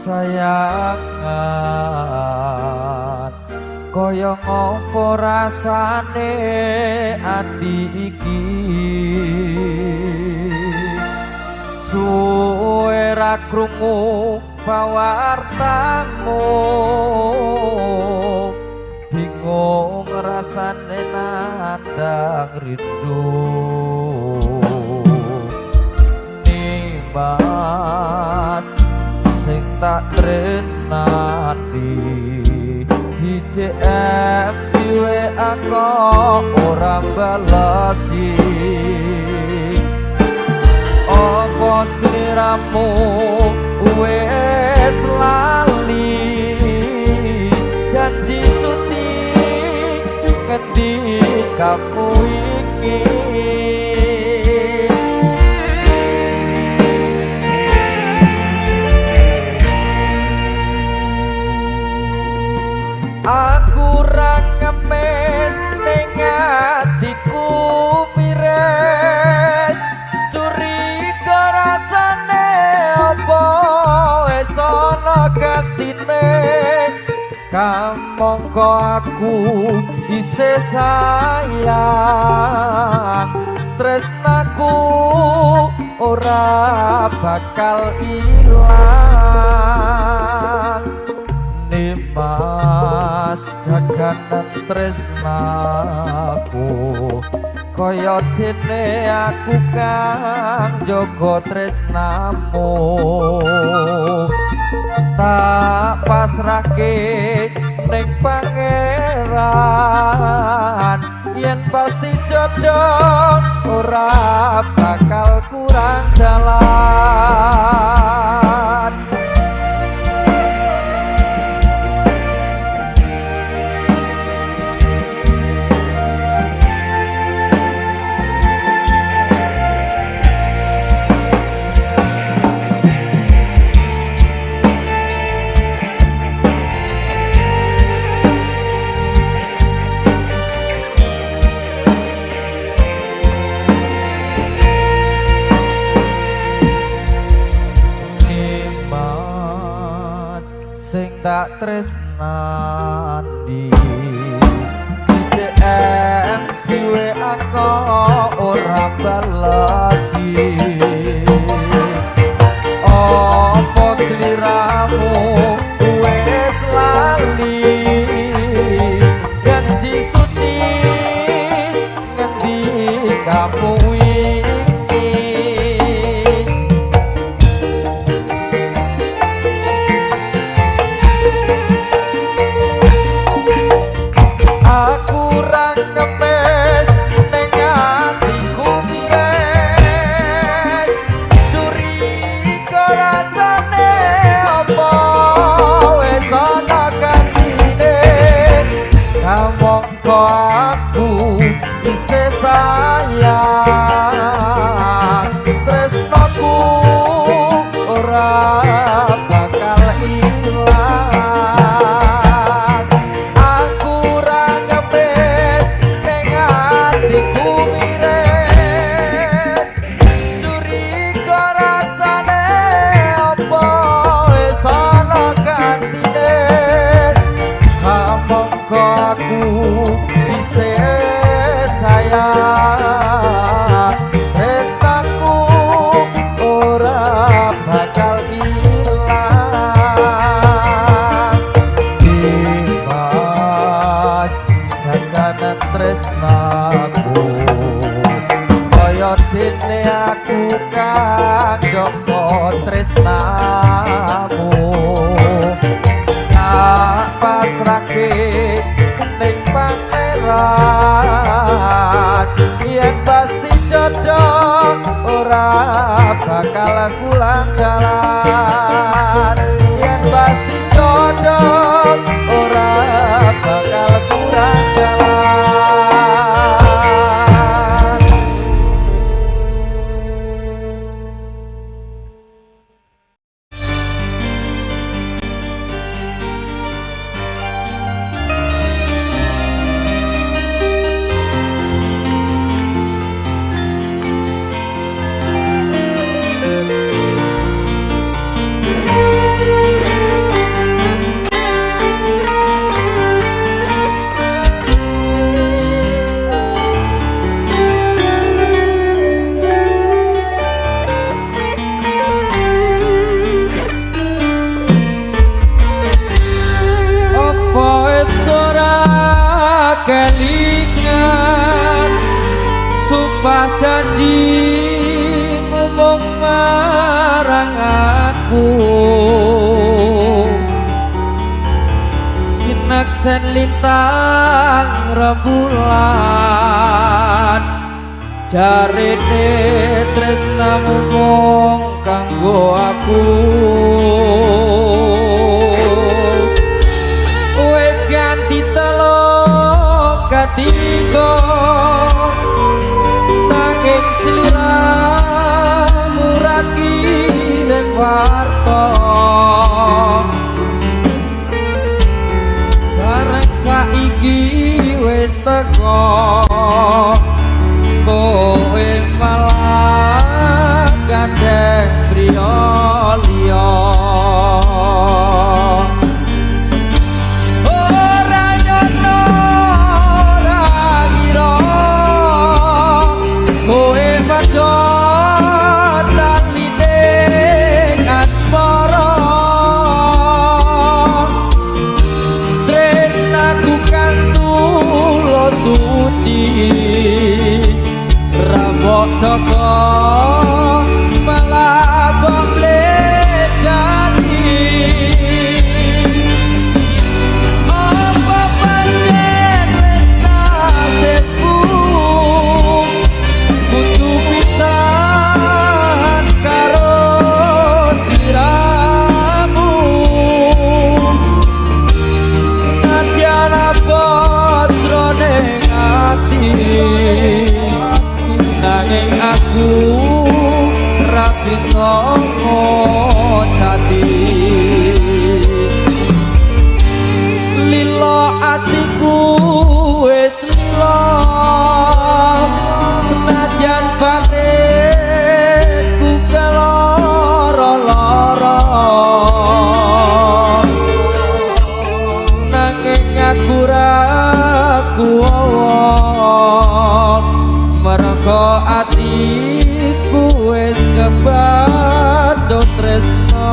kesayangan, kaya ngopo rasane ati iki? Suwe ra krungu pawartamu, bingung rasane nandang rindu. Nimas sing tak tresnani, di DM di WA kok ora balesi. Opo sliramu wis lali janji suci ngendi kamu iki? Aku ra ngemis ning atiku mires, curiga rasane opo wis ana gantine. Kamangka aku isih sayang, tresnaku ora bakal ilang. Nimas jaganan tresnaku, kaya dene aku kang jaga tresnamu. Tak pasrahke ning pangeran, yen pasti jodoh ora bakal kurang dalan. Sing tak tresnani, di DM di WA kok ora balesi. Opo sliramu wis lali janji suci ngendi kamu iki? Aku ra ngemis ning atiku mires, curiga rasane opo wis ana gantine. Kamangka aku isih sayang, tresnaku ora bakal ilang. Aku ra ngemis ning atiku mires, curiga rasane opo wis ana gantine. Kamangka aku isih sayang, tresnaku ora bakal ilang. Dimas jaganan tresnaku, kaya dene aku kang jaga tresnamu. Tak pasrahke ning pangeran, yen pasti jodoh ora bakal kurang dalan. Yen pasti jodoh ora bakal kurang dalan. Thank marang aku, sinaksen lintang rembulan, jarene tresnamu mung kanggo aku. Wis ganti telung katiga, nanging sliramu ra kirim warta. Bareng saiki wis teko, kowe malah gandeng priya liya. Ora nyono ora ngira kowe medhot taline asmara. Tresnaku kang tulus suci ra mbok jaga malah mbok bledani. Apa pancen wis nasibku kudu pisahan karo sliramu? Nadyan abot jroning ati, nanging aku ra bisa ngocati. Lilo atiku wis lilo, senajan batinku keloro-loro, nanging aku ra kuwowo mergo atiku wis kebacut tresno.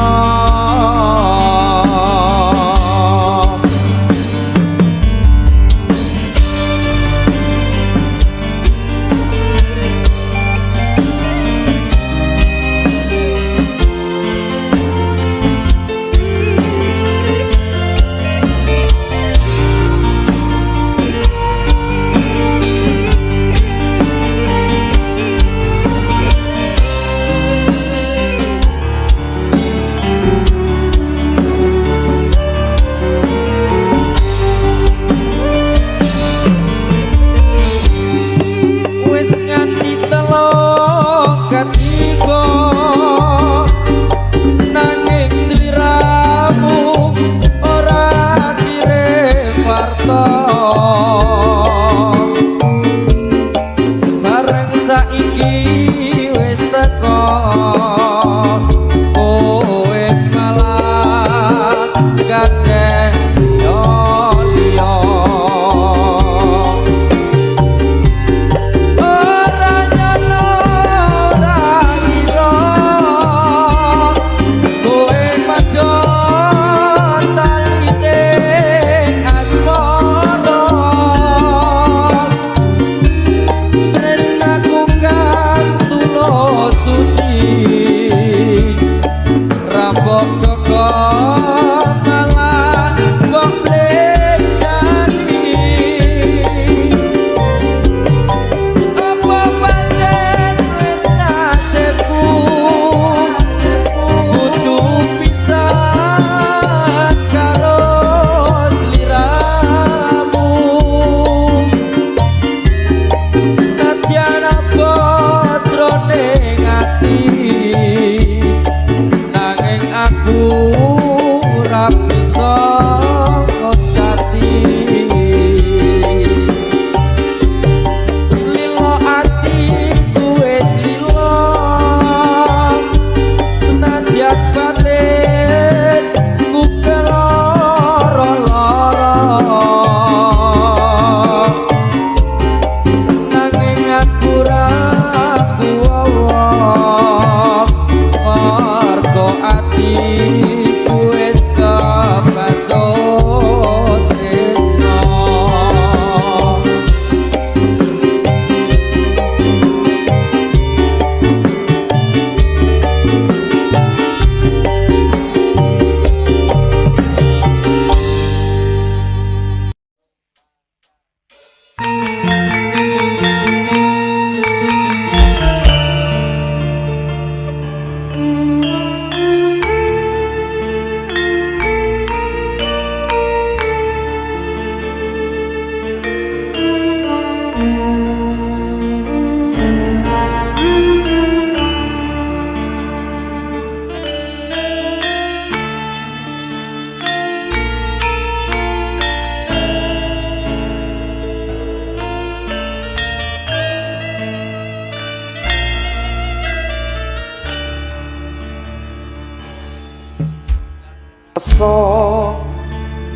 rasa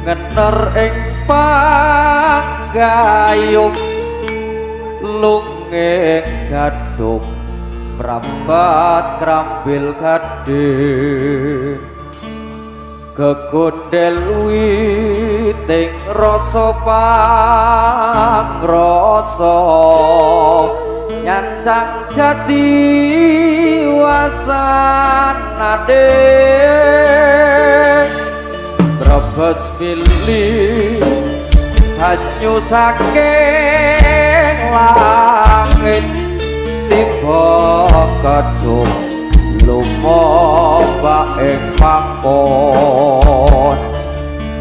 ngener ing panggayung lunging gadung prambat krambil gading gegondel witing rasa pangrasa nyancang jati wasanane brebes mili banyu saking langit tiba kedung lumaba ing pangkon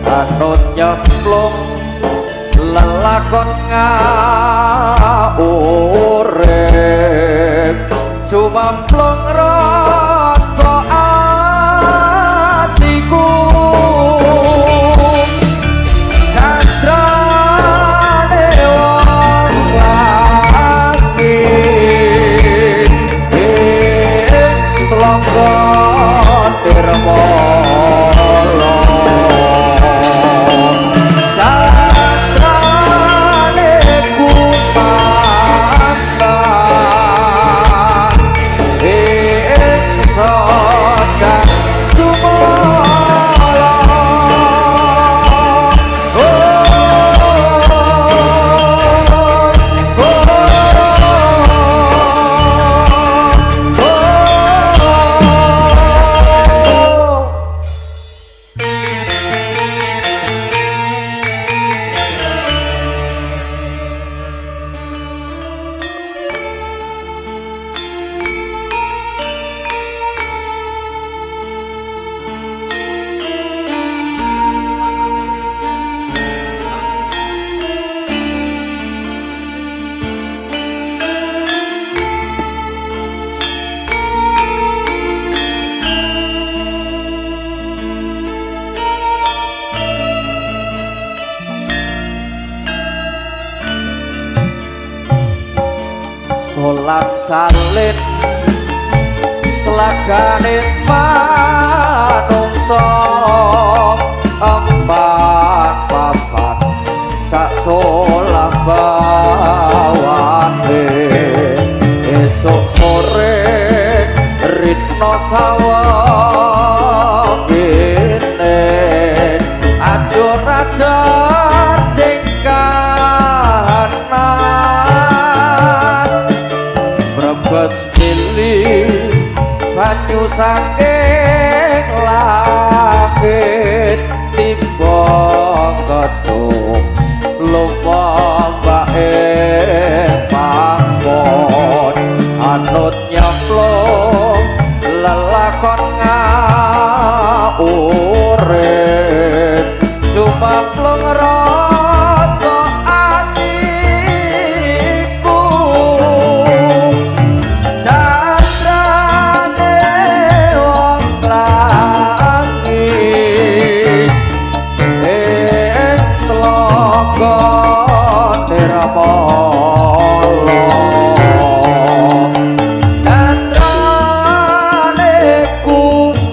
anut nyemplung lelakon ngaurip cumamplung rasa atiku candrane wong langit tlaga nirmala candrane kumandhang ing sedang sumala. Oh, oh, oh, oh. Salat salin selagane manungsa empat papat sak solah bawane esuk sore ritno sawegene ajur-ajur jengkahanan brebes mili banyu saking langit tiba kedung lumambake panggon anut nyemplung lelakon ngaurip cumamplung rasa atiku candrane wong langit ing tlaga nirmala candrane kumandhang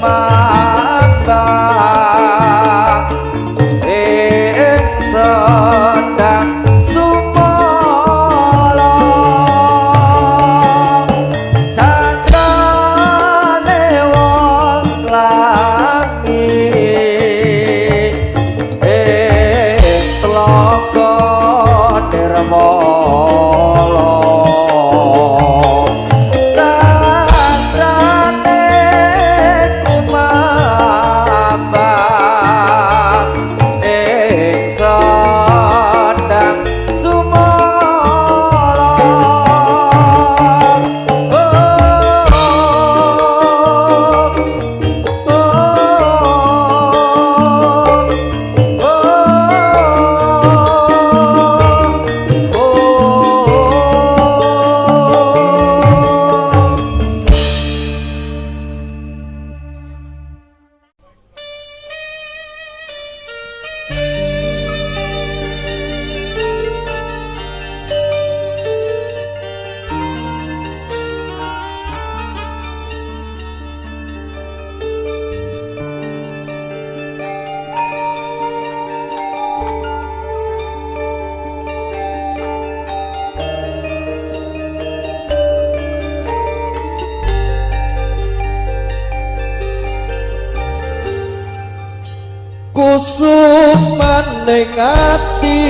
Kusumaning ati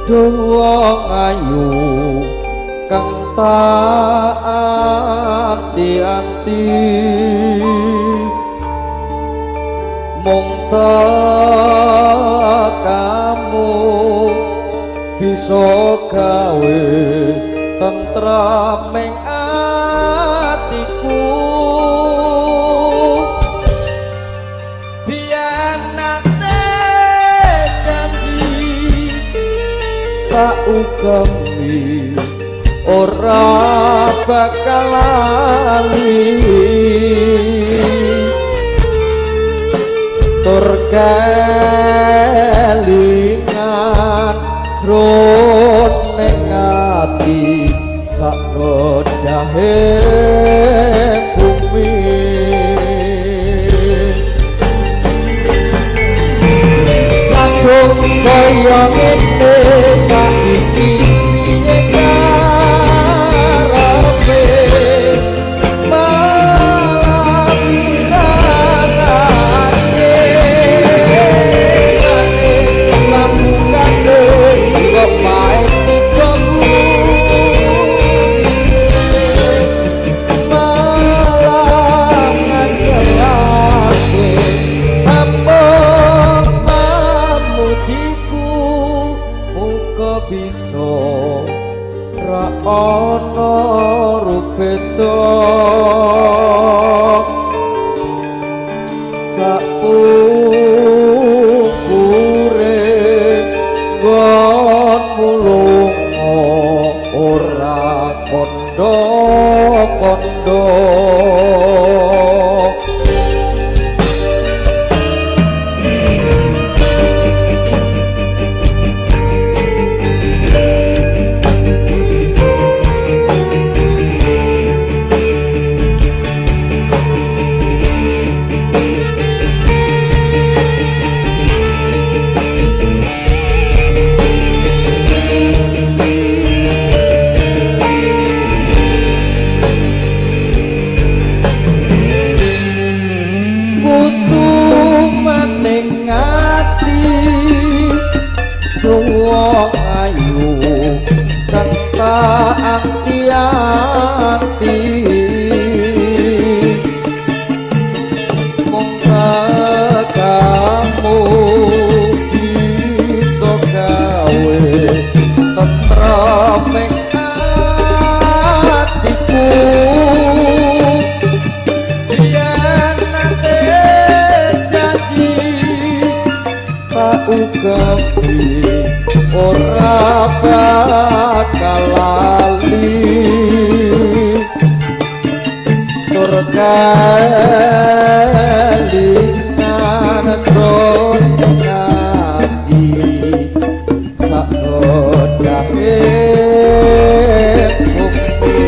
duh wong ayu kang tak anti-anti mung tekamu bisa gawe tentraming atiku. Biyen nate janji tak ugemi ora bakal lali tur kelingan jroning ati sak wedahe bumi. Kadung kaya ngene saiki piye karepe malah mirangake lambungane kok pae tiba malah ngandelake ampun pamujiku muga bisa ra ana rubeda sakpungkure nggonmu lunga ora kandha-kandha. Kusumaning ati wong ayu kang tak anti-anti mung tekamu bisa gawe tentraming atiku. Yen nate janji tak ugemi ora bakal lali tur kelingan jroning ati sak wedahe bumi.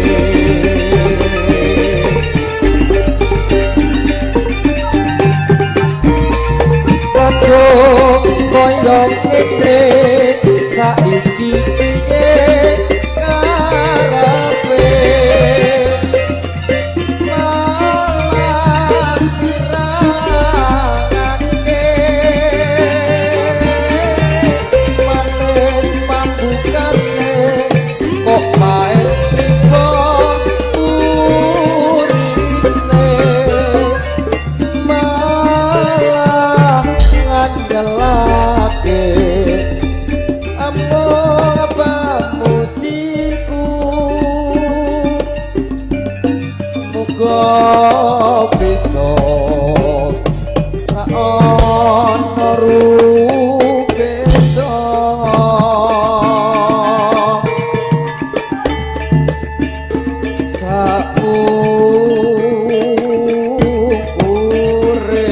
Kadung kaya ngene saiki piye karepe malah pirangake manis pambukane kok pae tiba burine malah ngandelake amung pamujiku muga bisa ra ana rubeda sakpungkure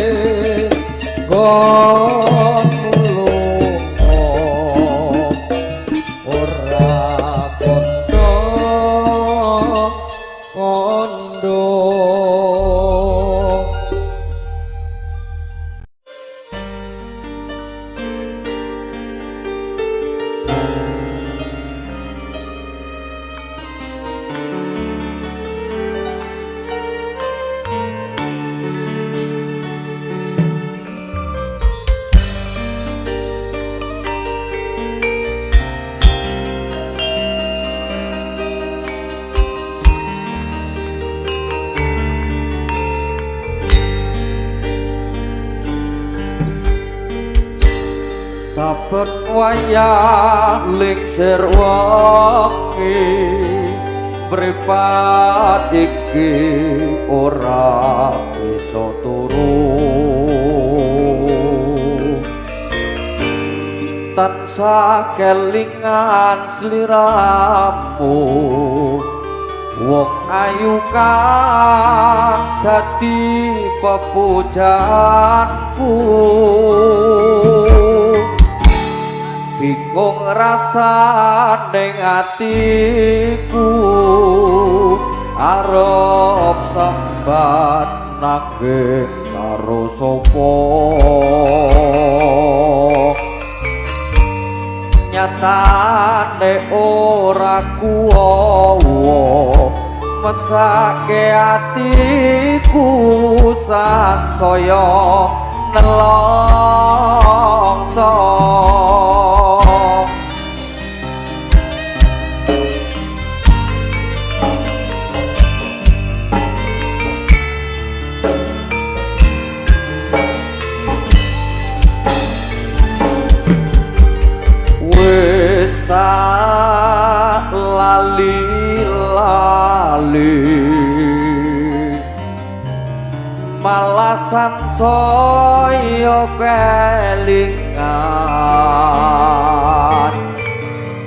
nggonmu lunga ora kandha kandha. Saben wayah lingsir wengi, mripat iki ora bisa turu. Tansah kelingan sliramu, wong ayu kang dadi pepujanku. Bingung rasane atiku, arep sambat nanging karo sapa. Nyatane ora kuwowo mesake atiku sansaya nelongso. Wis tak lali-lali, malah sansaya kelingan,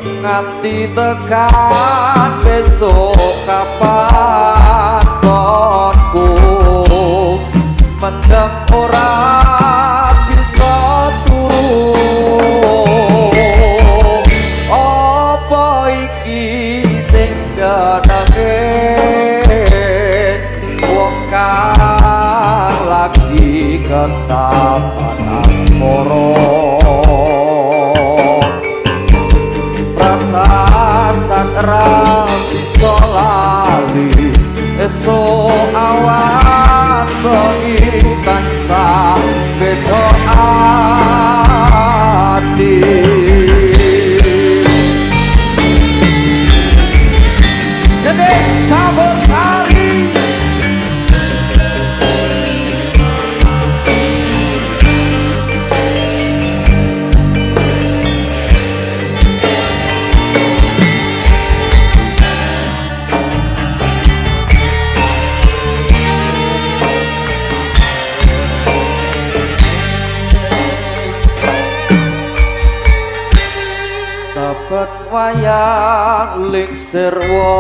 nganti tekan besok kapan konku mendem ora bisa turu. Apa iki sing jenenge wong kang lagi ketapan asmara? Prasasat ra bisa lali, esuk awan bengi tansah beda ati. Campursari. Saben wayah lingsir wengi,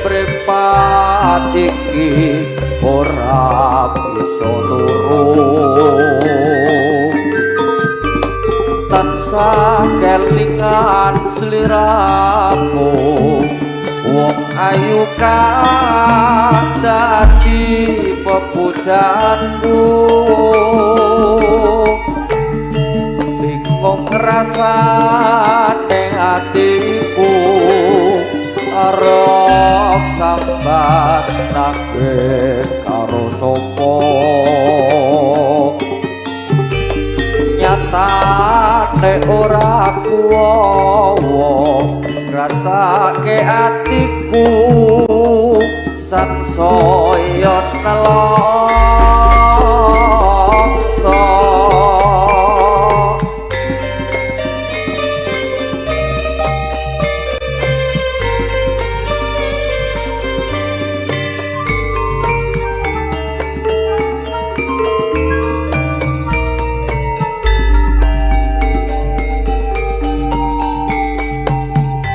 mripat iki ora bisa turu. Tansah kelingan sliramu, wong ayu kang dadi pepujanku. Bingung rasane atiku, arep sambat nanging karo sapa. Nyatane ora kuwowo ngrasake atiku sansaya nelongso.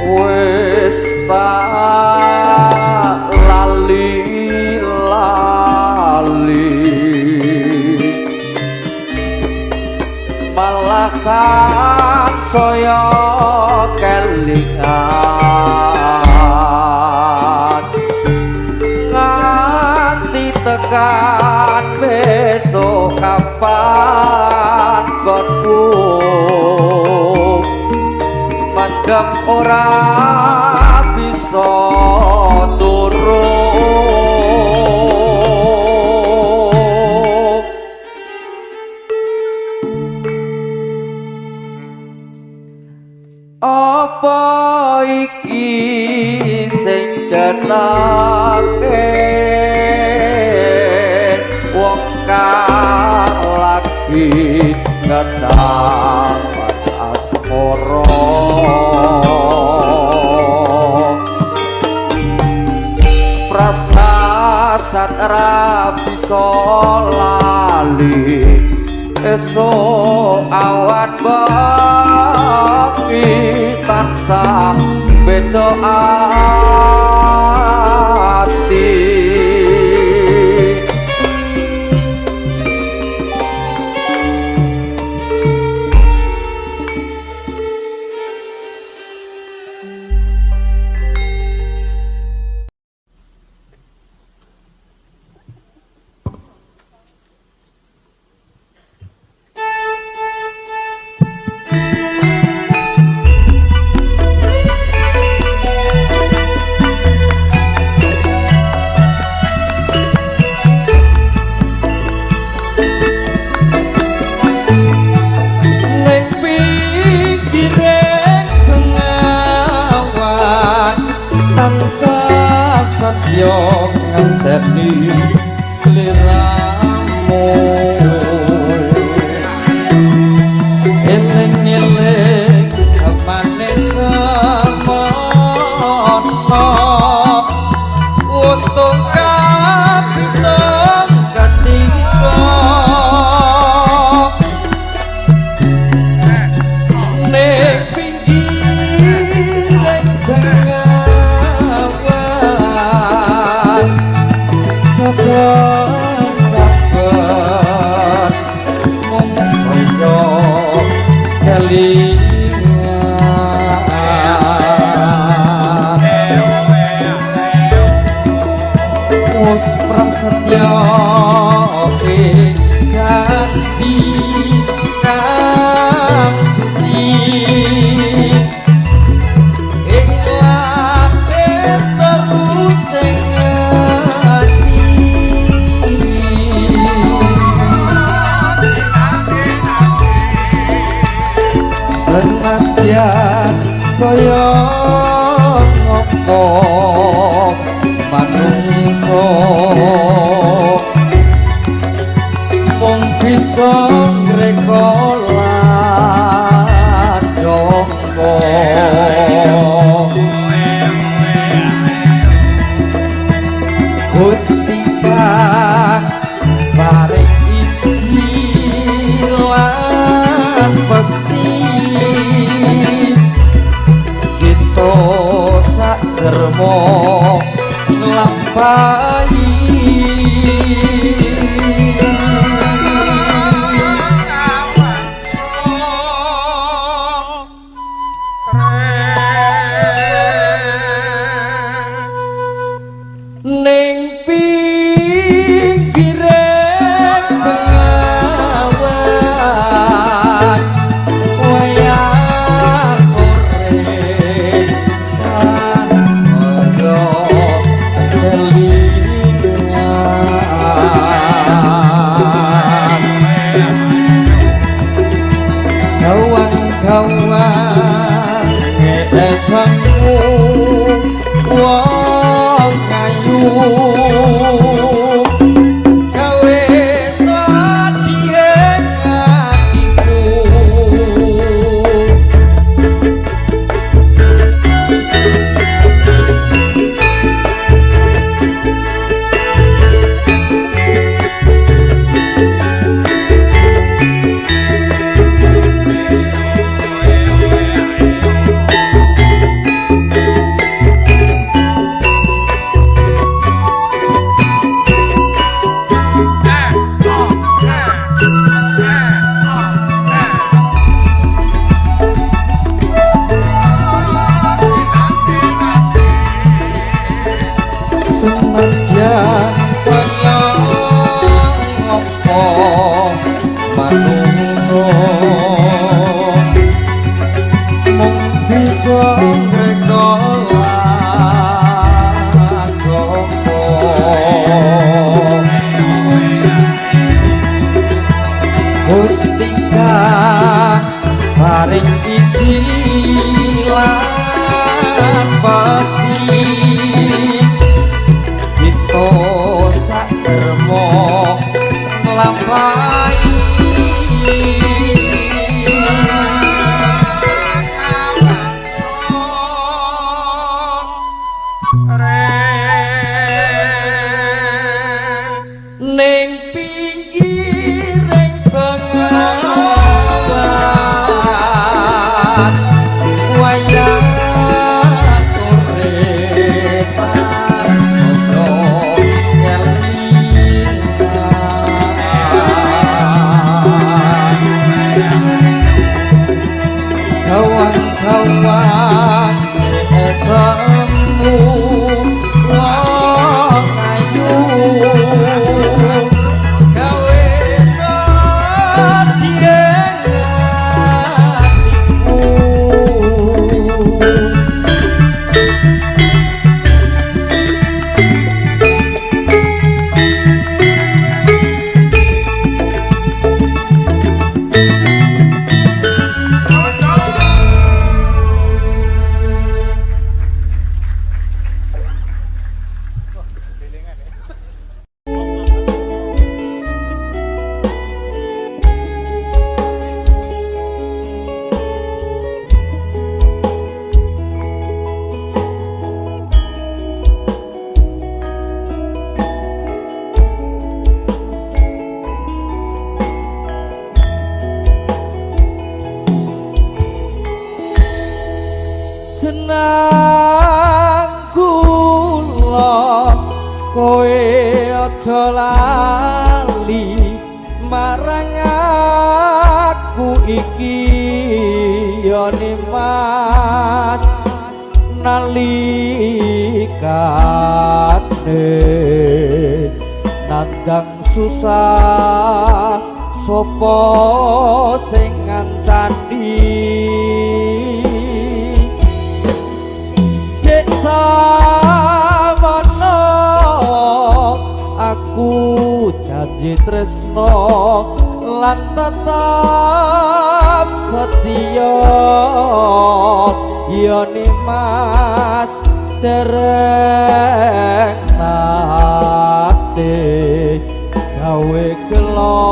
Wis tak lali-lali, malah sansaya kelingan, nganti tekan besok kapan konku mendem ora bisa turu. Apa iki sing jenenge wong kang lagi Prasasat ra bisa lali esuk awan bengi tansah beda ati. Satya ngenteni sliramu eling-eling jamane semono wis tungkap pitung katika ning pinggiring bengawan saben-saben mung saya kelingan. Wis prasetya ing janji kang suci ing lahir terus ing ati. Senadyan kaya ngopo manungsa mung bisa ngreka lan jangka. Gusti kang paring iki lan pasti kita sak derma nglampahi. Ning pinggire bengawan wayah sore saya kelingan. Kawan-kawan esemu wong ayu gawe sedih atiku. Senadyan kaya ngopo manungsa mung bisa ngreka lan jangka. Gusti kang paring iki lan pasti kita Kowe aja lali marang aku iki ya Mas nalikane nandang susah sapa sing ngancani dek samono aku janji tresno lan tetep setia ya Mas dereng nate gawe gelo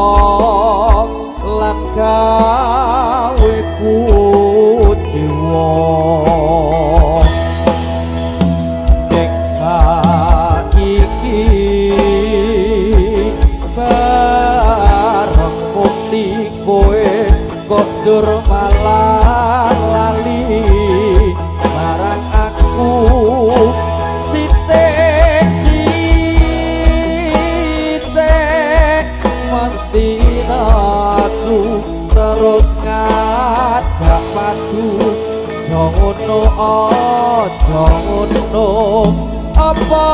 lan gawe kuciwa nek saiki bareng mukti kowe kok jur malah lali marang aku sithik sithik mesti nasu terus ngajak padu aja ngono aja ngono apa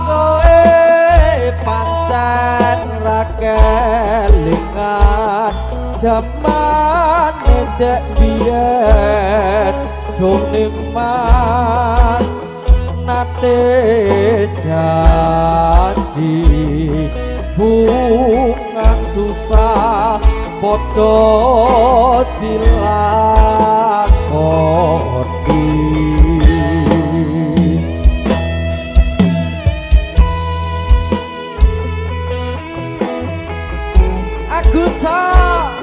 kowe pancen ra kelingan jaman dek biyen done Mas nate janji bunga susah padha dilakoni. Aku tak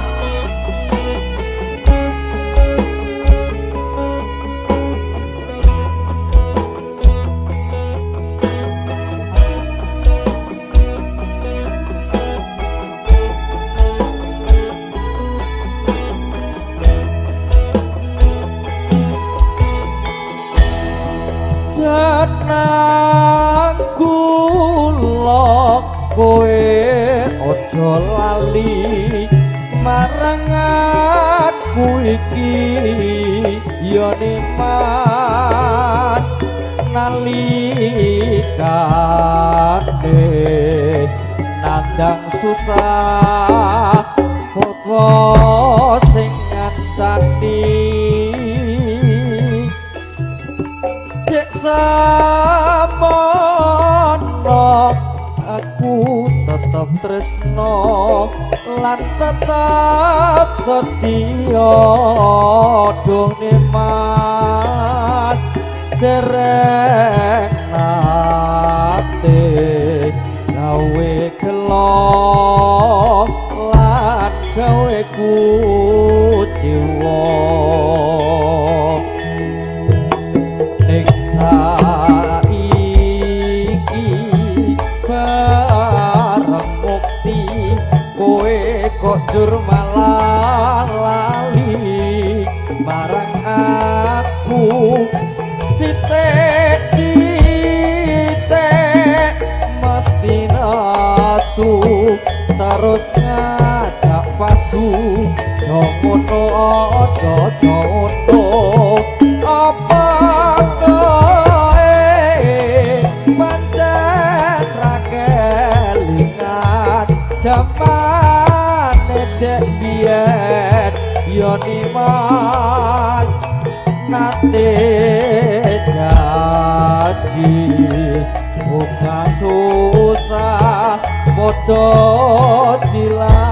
jeneng kula kowe aja lali marang aku iki ya Mas nalikane nandang susah padha sing ngancani cek samono aku tetep tresno lan tetep setia done Mas dereng nate gawe gelo lan gawe kuciwa ning saiki bareng mukti kowe kok jur malah lali marang aku sithik sithik mesti nasu terus ngajak padu aja ngono aja ngono apa kowe pancen ra kelingan jamane dek biyen ya Mas nate janji buka susah padha dilakoni.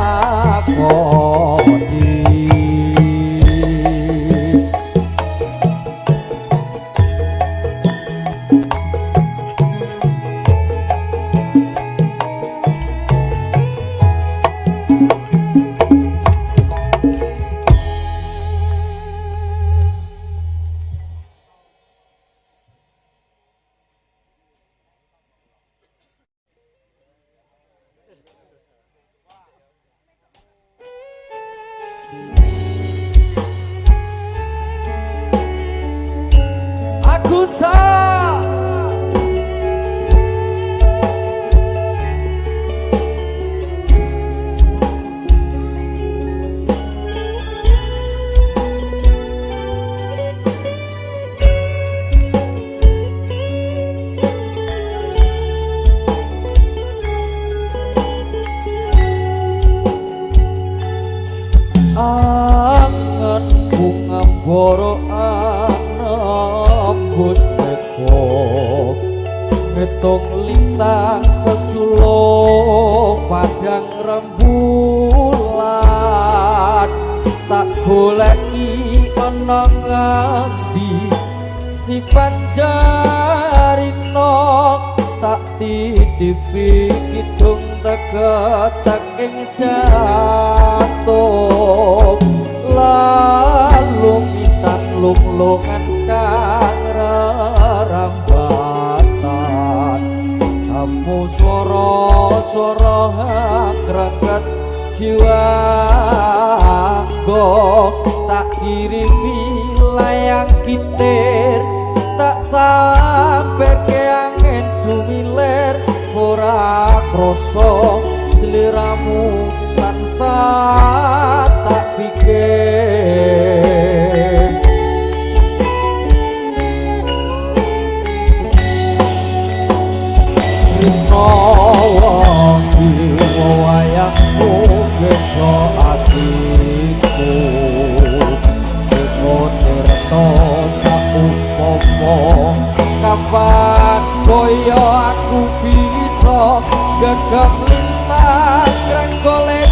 Ngitung lintang sesuluk padang rembulan, tak goleki ana ngendi si Panjarina, tak titipi kidung tegetek ing jantung. Lalu mitan lunglungan kang rerambatan, kamu swara-swara greget jiwa tak kirimi layang kitir, tak sampai ke angin sumilir, ora krasa sliramu tansah tak pikir. Rino wengi wayangmu beda atiku, sing tirta saupama kapan kaya aku bisa gegem lintang grenggole ing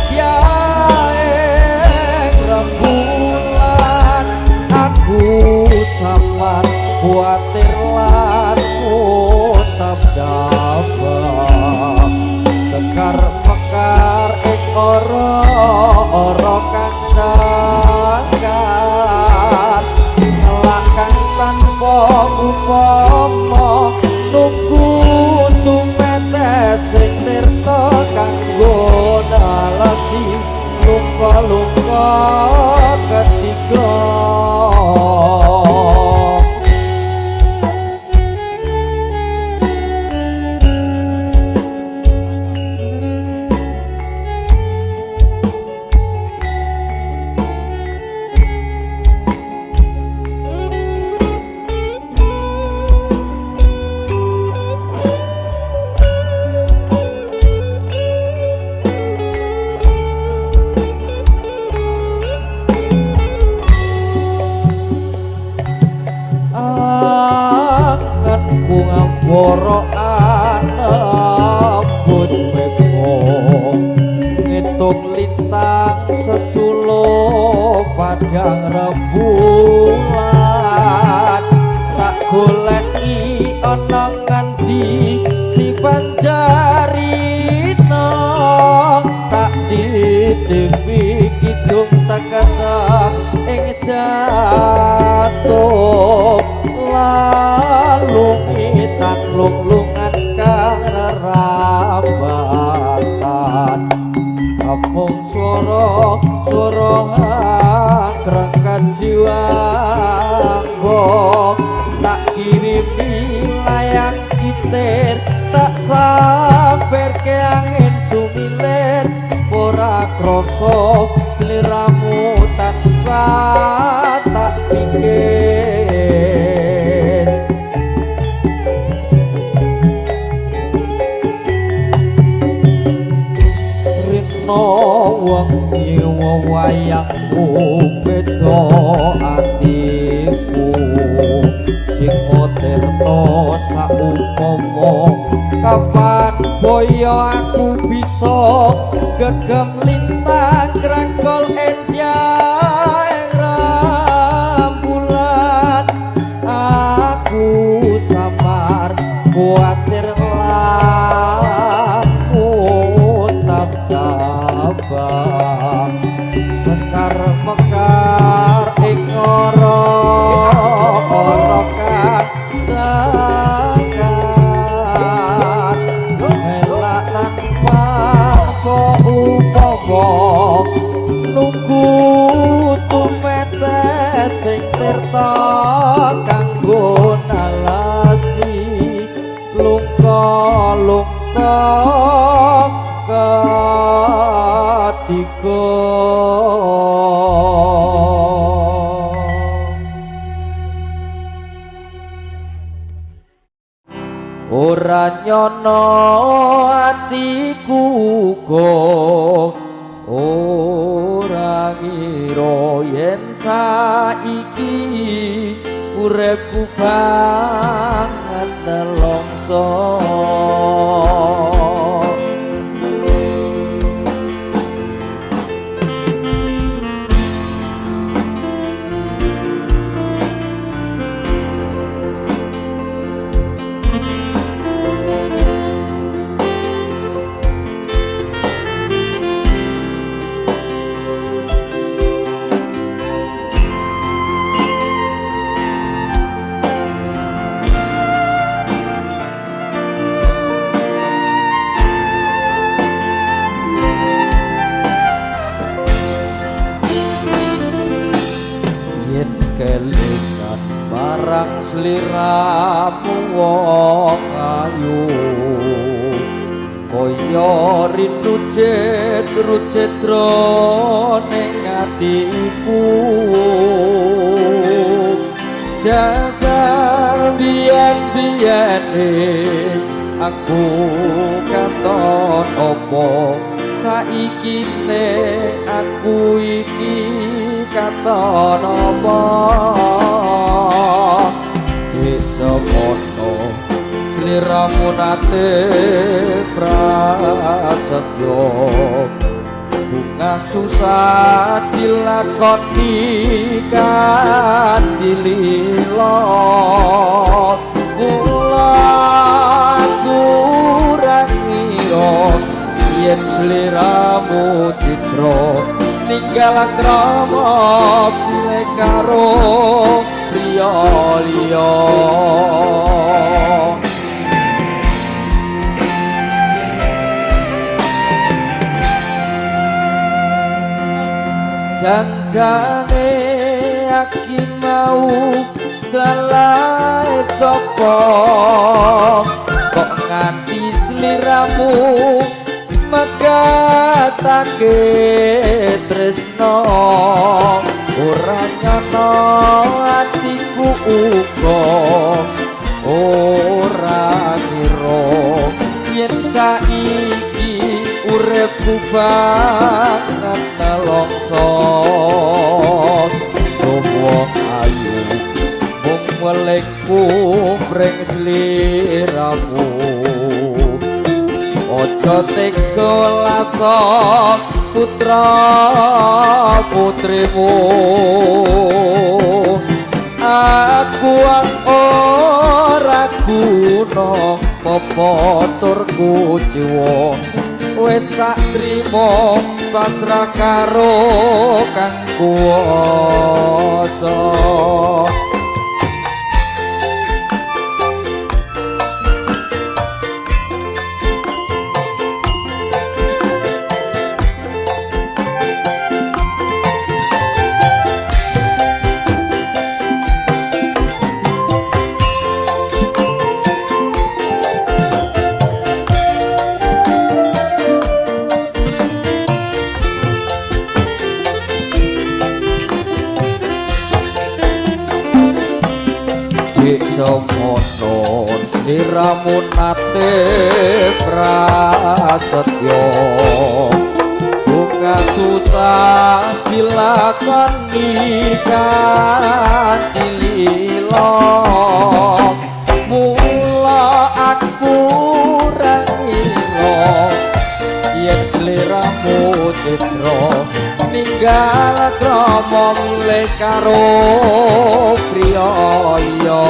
rembulan. Aku samar kuatir lan utab dabah, sekar mekar ing ora-ora kang dangkar, ngelak kang tanpa upama nunggu tumetes sing tirta kanggo nalasi luka-luka ketiga. Anganku ngambara anembus mega, ngitung lintang sesuluk padang rembulan, tak goleki ana ngendi si Panjarina, tak titipi kidung teketek ing jantung. Lalu mitan lunglungan kang rerambatan, amung swara-swara krengkat jiwa tak kirimi layang kitir, tak samper ke angin sumilir, ora krasa sliramu tansah tak pikir. Rino wengi wayangku beda atiku, sing tirta saupama kapan boyo aku bisa gegem lintang grangkol enjang rembulan. Aku samar kuatir laku tak jabang, sekar mekar ing ora-ora kang jangkar, elak tanpa upama nunggu tumetes sing tirta kanggo nalasi lungka-lungka ketiga. Ora nyono atiku uga, ora ngira yen saiki uripku banget nelongso. Sliramu wong ayu kaya rindu rucit jroning atiku. Jasar biyen-biyene aku katon opo saiki ne aku iki katon opo. Dik semono sliramu nate prasetyo, bunga susah dilakoni kanthi lila. Mula aku ora ngira yen sliramu citra ninggal krama pilih karo priya liya. Janjane aki mau salah sapa kok nganti sliramu megatake tresno. Ora nyono atiku uga ora ngira yen saiki uripku banget nelongso. Duh wong ayu mung welingku mring sliramu, aja tega lasok putra putrimu. Aku ora guna apa tur kuciwa, wis tak trimo pasrah karo kang kuwasa. Semono sliramu nate prasetyo, bunga susah dilakoni kanthi lila. Mula aku ora ngira yen sliramu citra ninggal krama milih karo priya liya.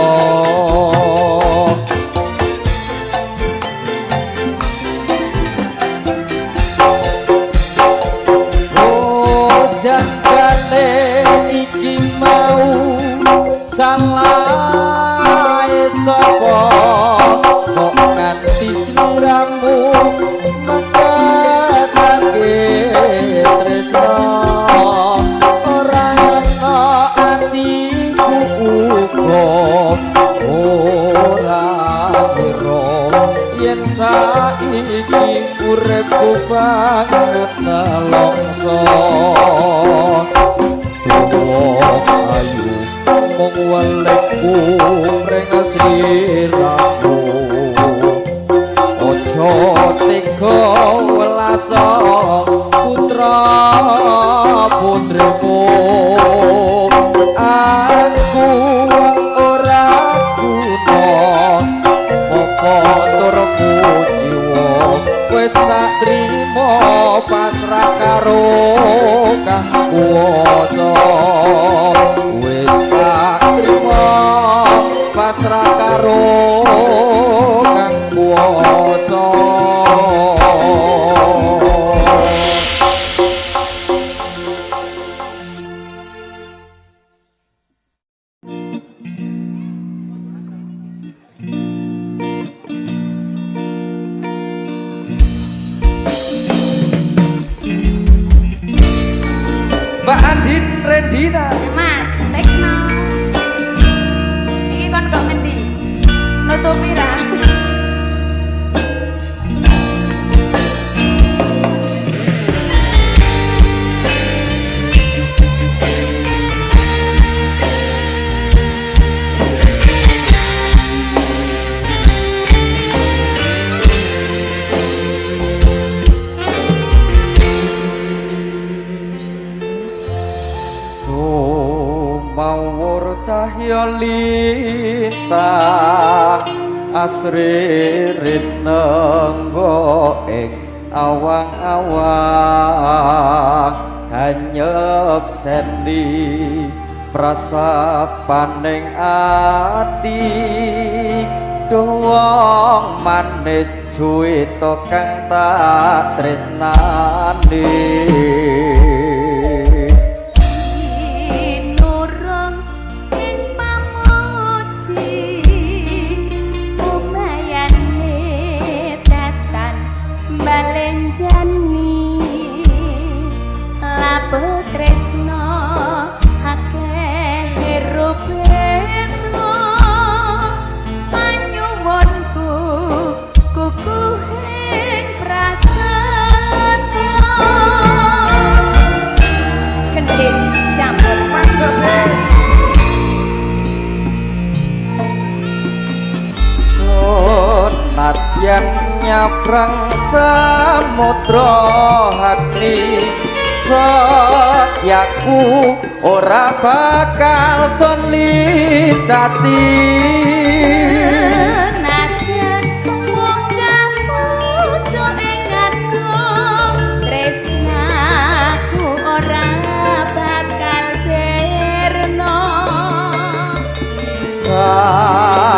Oh jajane iki mau salah sapa kok nganti sliramu megatake tresno. Ora ana atiku uga ora ngira yen saiki uripku banget nelongso. Tuwa ayu mung welingku mring sliramu, aja tega welaso putra putrimu. Aku ora guna apa tur kuciwa, wis tak trimo pasrah karo kang kuwasa. Wis tak trimo pasrah karo kang kuwasa. Mbak Andin Redina. Mas, Tekno. Iki kon Nutupi ra. Sumawur cahya lintang asri rinenggo ing awang-awang hanyekseni prasapaning ati duh wong manis juwita kang tak tresnani. Sinurung ing pamuji umayane datan balenjani lapo tresno akeh rupeno panyuwunku kukuhing prasetyo kendis campur Senadyan nyabrang samudra hati setyaku ora bakal son licati. Nadyan munggah pucuk ing ngarga tresnaku ora bakal sirna.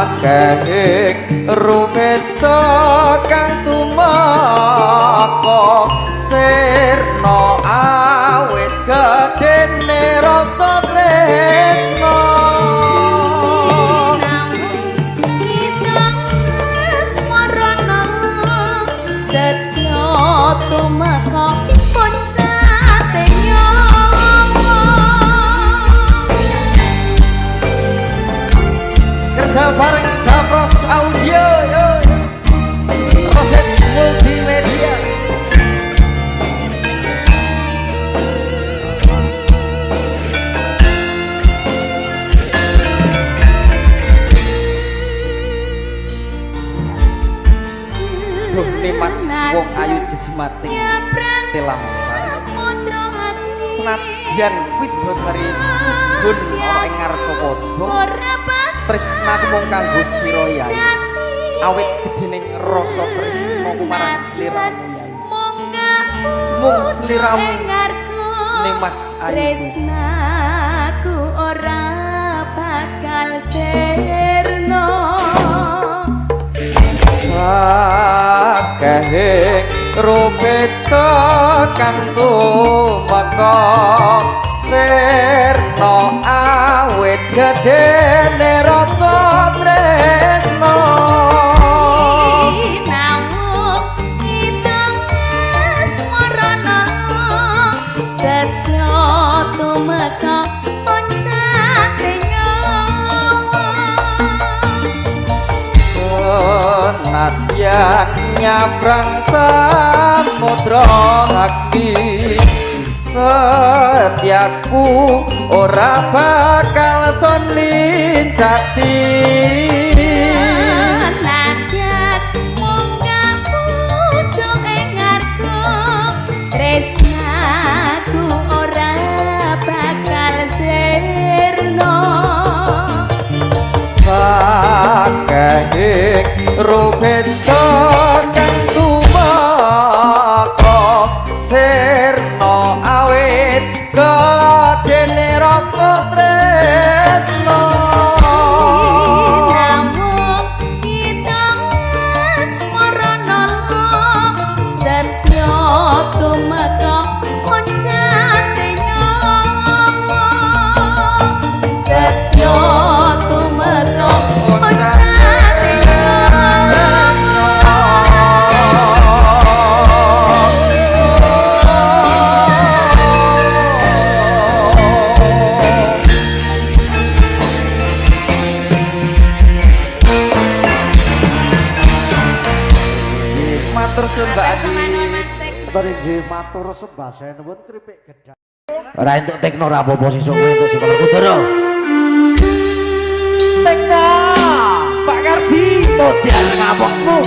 Sakehing rumeta kang tumeka sirna awit gedene rasa tresna. Sinawung kitang asmarana setya tumeka puncate nyawa. Kerja bareng Japros Audio yo. Roset Multimedia. Duh nimas wong ayu jejemating telang senadyan widodari mudhun ana ing ngarcapada tresnaku mung kanggo sira yai awit gedhening rasa tresnaku marang sliramu yai mung sliramu nimas ayuku. Tresnaku ora bakal sirna. Sakehing rupeta kang tumeka sirna awit gedene rasa tresna. Sinawung kitang asmarana setya tumeka poncate nyawa. Senadyan nyabrang samudra hati setyaku ora bakal son lincati. Senadyan munggah pucuk ing ngarga tresnaku ora bakal sirna. Sakehing rupeta kang tumeka sirna awit gedene rasa tresna. Sinawung Matur suwun Mbak Adi. Matur inggih matur sembah nuwun kripik gedhang. Ora entuk tekno ora apa-apa sesuk kowe entuk sekolah Kudara. Tekno. Pak Kardi. Modar ngapokmu.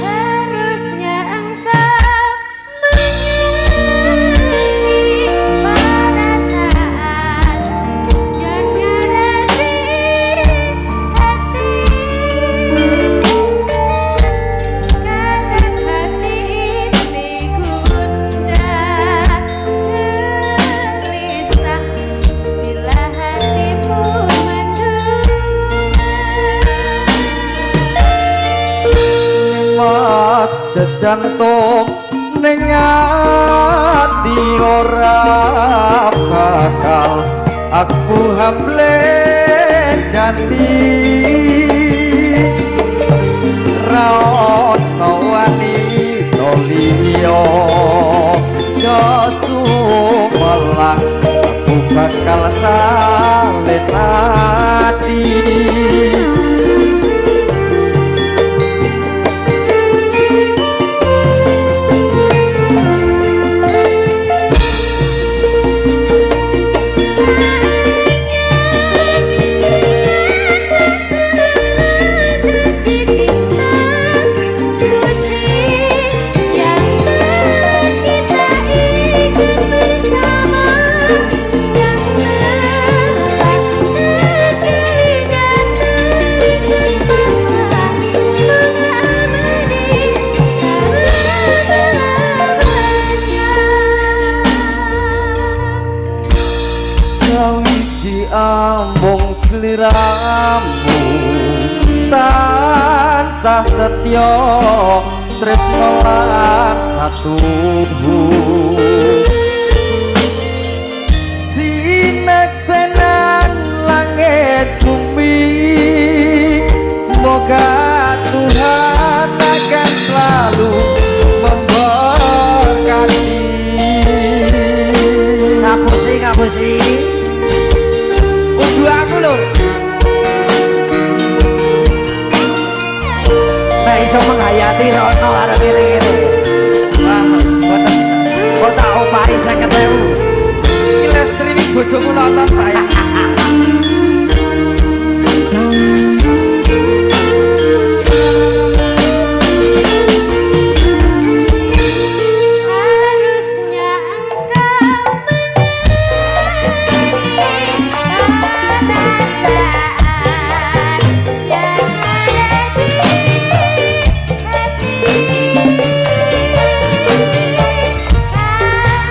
Harusnya engkau mengerti perasaan yang ada di hati. Kadang hati ini gundah gelisah bila hatimu mendung. Mas jejantung ning ati ora bakal aku hamlen janti ra ono wanita liya sumelang aku bakal salin ati. Sawiji amung sliramu tansah setya tresna lan satuhu sinaksenan langit bumi semoga Tuhan akan selalu memberkati. Ngapusi ngapusi. Kudu aku lho. Nek iso menghayati rono arep ngene-ngene. Wah, boten. Kok tak opahi 50.000. Iki live streaming bojomu nonton saya. Harusnya engkau mengerti perasaan yang ada di hati.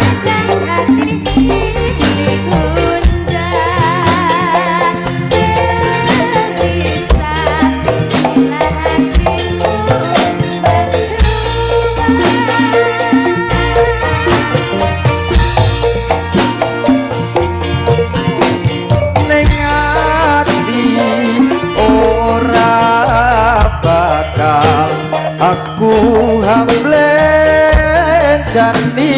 Kadang hati ini gundah gelisah bila hatimu Ning ati ora bakal aku hamlen jani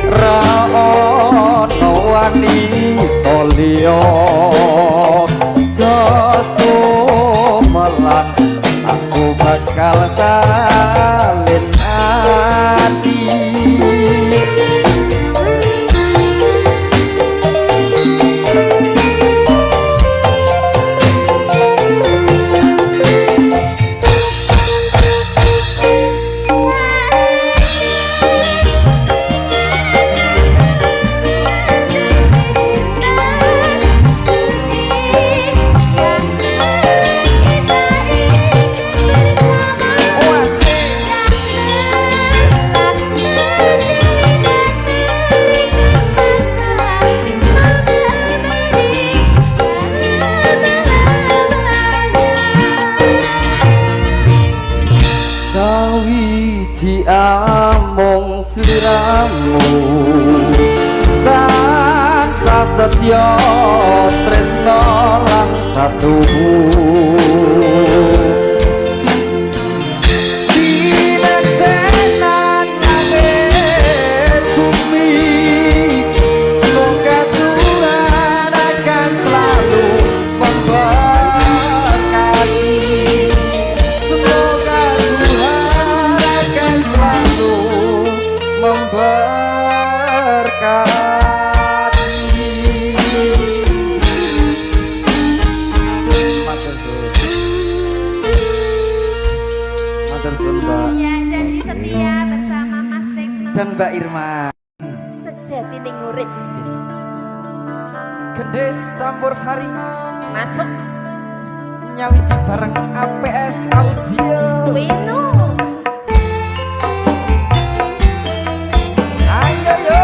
ra ono wanita liya sumelang aku bakal salin ati. Suci Setya tresna lan satuhu. Sineksenan langit bumi, semoga Tuhan akan selalu memberkati. Semoga Tuhan akan selalu memberkati. Matur suwun. Matur suwun, Mbak. Ya, janji setia bersama Mas Tekno. Dan Mbak Irma. Sejati ning urip. Gendis campur sari Masuk nyawiji bareng APS Audio. Wino. Ayo yo.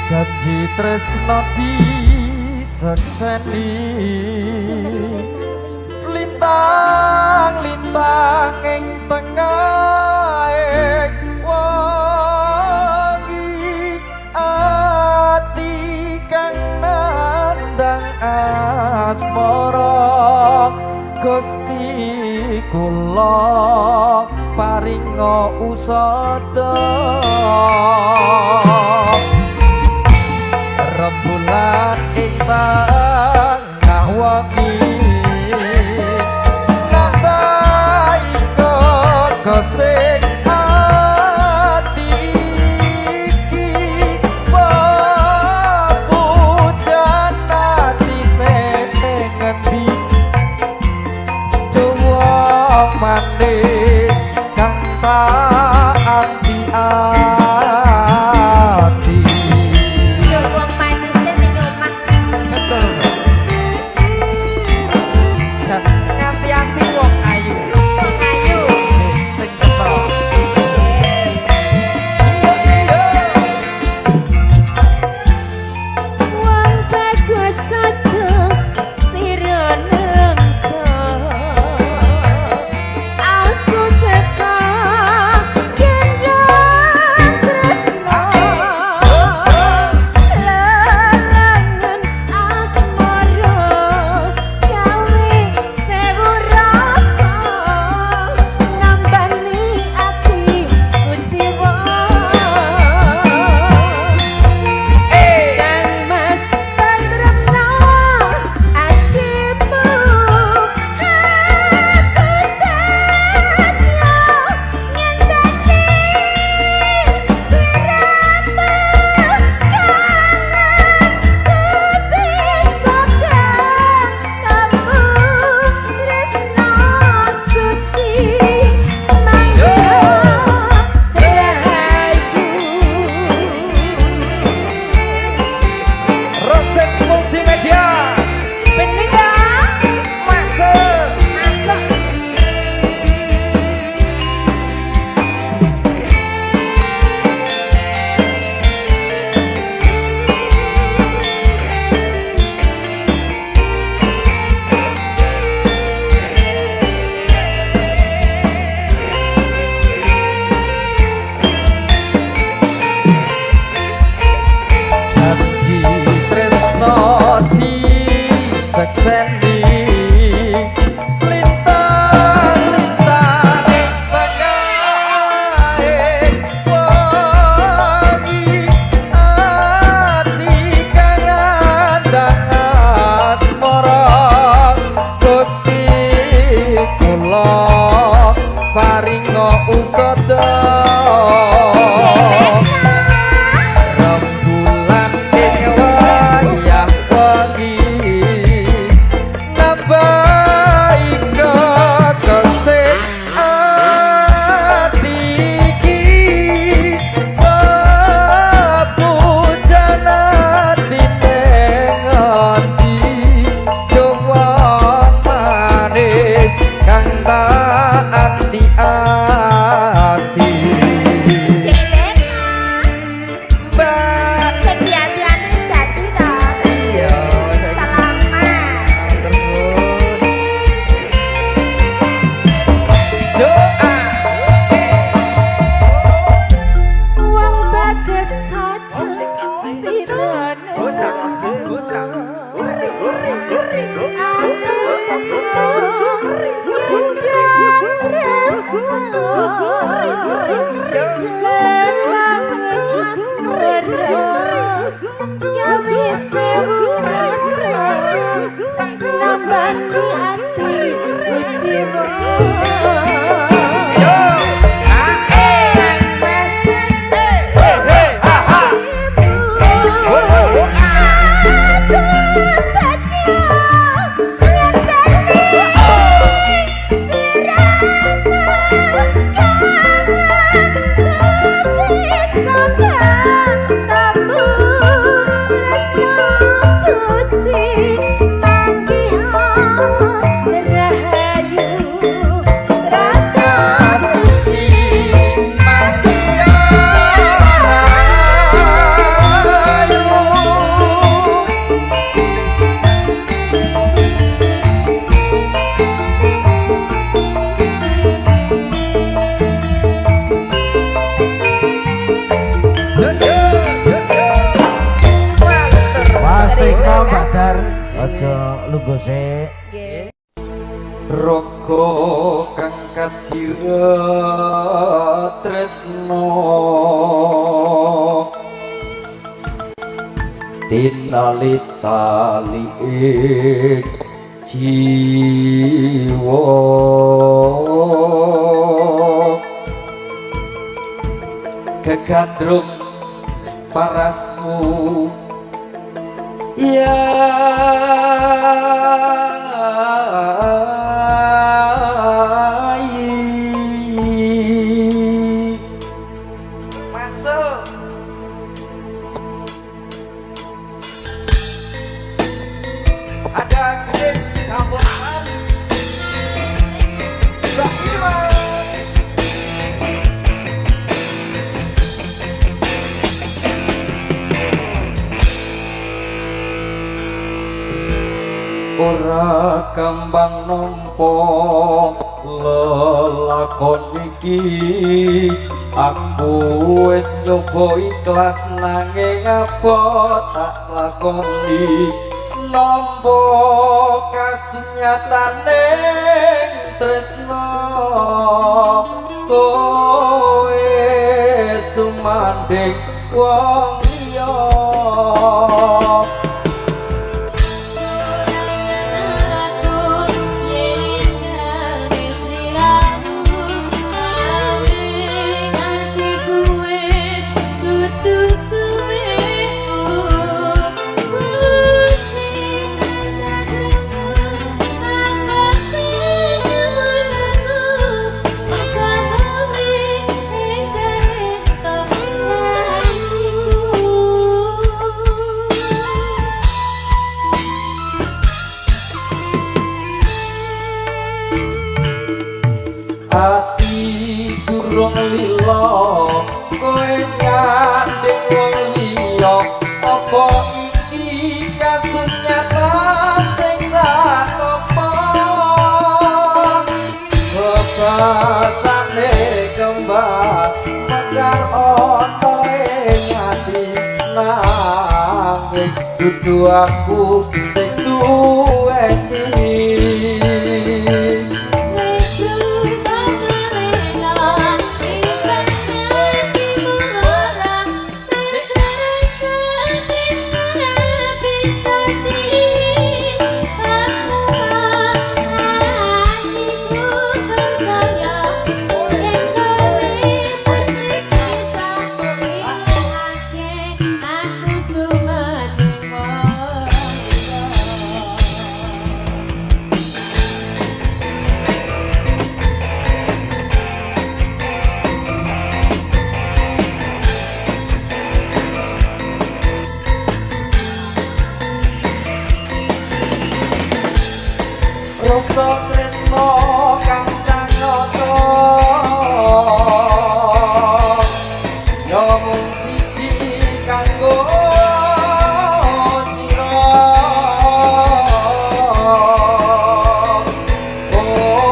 Janji tresno disekseni, lintang-lintang ing tengahing wengi, ati kang nandang asmara. Gusti kula paringa usada. Rembulan ing tengah wengi nambahi kekesing ati iki, pepujan atine ngendi wong manis kang tak anti-ati. Yo wong manise ning omah. Betul. Nganti-anti wong ayu. Wong ayu. Sing ketok. Iya iya. Wong bagus aja sira nengso. Aku teka Aja lungguh sik. Nggih. Raga kang kajirat tresna tinali tali ing jiwa kegandrung parasmu ya masuk. Ada Grace campuran Mbak Iwan. Ora kembang nampa lelakon iki, aku wis nyoba ikhlas nanging apa tak lakoni nampa kasunyatane tresna kowe sumandhing wong liya. Ati durung lila kowe nyanding wong liya, apa iki kasunyatan sing tak tampa? Bebasane kembang mekar ana ing ati, nanging dudu aku sing duweni. Rasa tresna kang sanyata ya mung siji kanggo sira. Oh.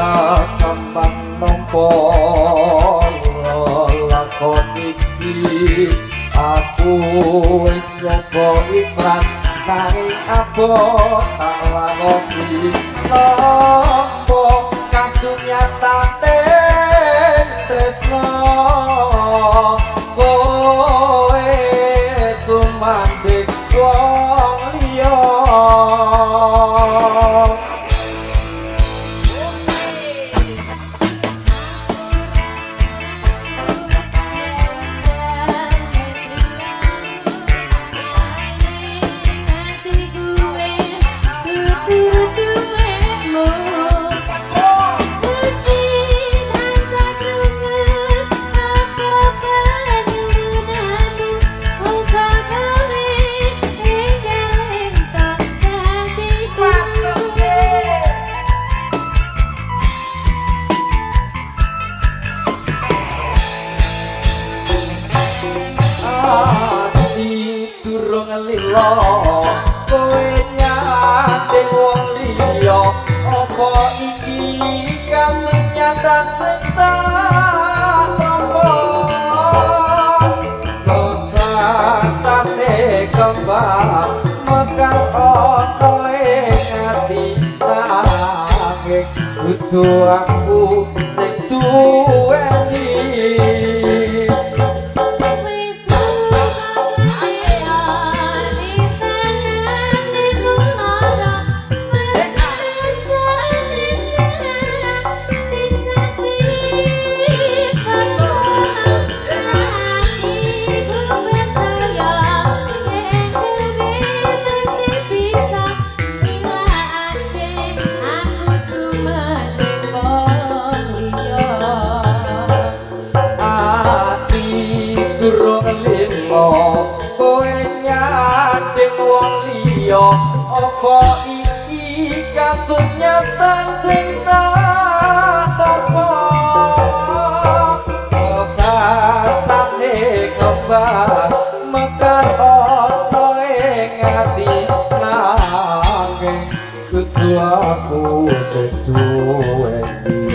Kembang nampa lakon iki aku wis nyoba ikhlas nanging abot tak lakoni nampa kasunyatane tresno kowe sumandhing wong liya. Durung lila kowe nyanding wong liya apa iki kasunyatan sing tak tampa kekasane kembang mekar ana ing ati nanging kudu aku sing duweni. Kowe nyanding wong liya apa iki kasunyatan sing tak tampa kekasane kembang mekar ana ing ati nanging dudu aku sing duweni.